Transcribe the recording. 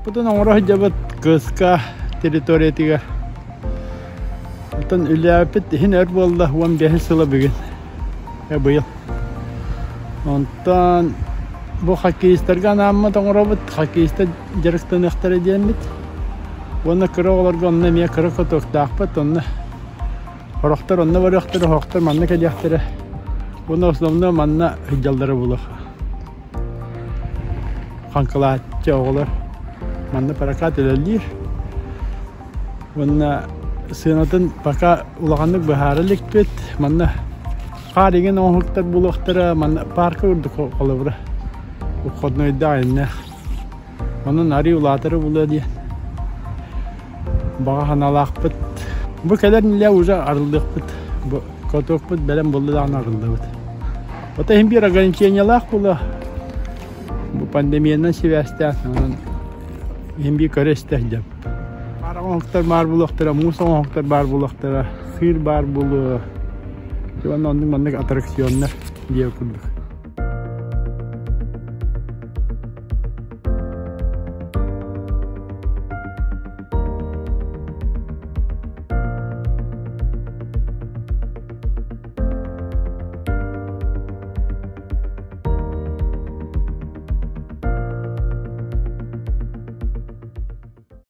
Катокпутун оҥоро сылдьабыт Кыска территориятыгар. Оттон үлэлээбиппит иһин өр буолла, 15 сыла бүгүн. Быйыл. Онтон бу хоккеистарга анааммыт оҥоробут, хоккеистар дьарыктаныахтара диэммит. Уонна кыра оҕолорго онно эмиэ кыра катоктаахпыт, онно сорохтор онно барыахтара, сорохтор манна кэлиэхтэрэ. Уонна основной манна сылдьаллара буолуох. Хаҥкылааччы оҕолор манна прокат үлэлиир. Уонна сыанатын пока улаханнык быһаара иликпит. Манна хаар иҥин оҥоһуктар буолуохтара, манна парка курдук холобура уходнойдаах иннээх. Онон арыы улаатары булуо диэн баҕа санаалаахпыт. Бу кэлэр нэдиэлэ уже арыллыахпыт. Бу катокпут бэлэм буолла даҕаны арыллыбыт. Ото иһин биир ограничениелаах буолуо. Бу пандемиянан сибээстээн, онон иһин биир көрө-истэ сылдьабыт. Баар оҥоһуктар баар буолуохтара, муус оҥоһуктар баар буолуохтара, сыыр баар буолуо. Уонна оннук маннык аттракционнар диэ курдук.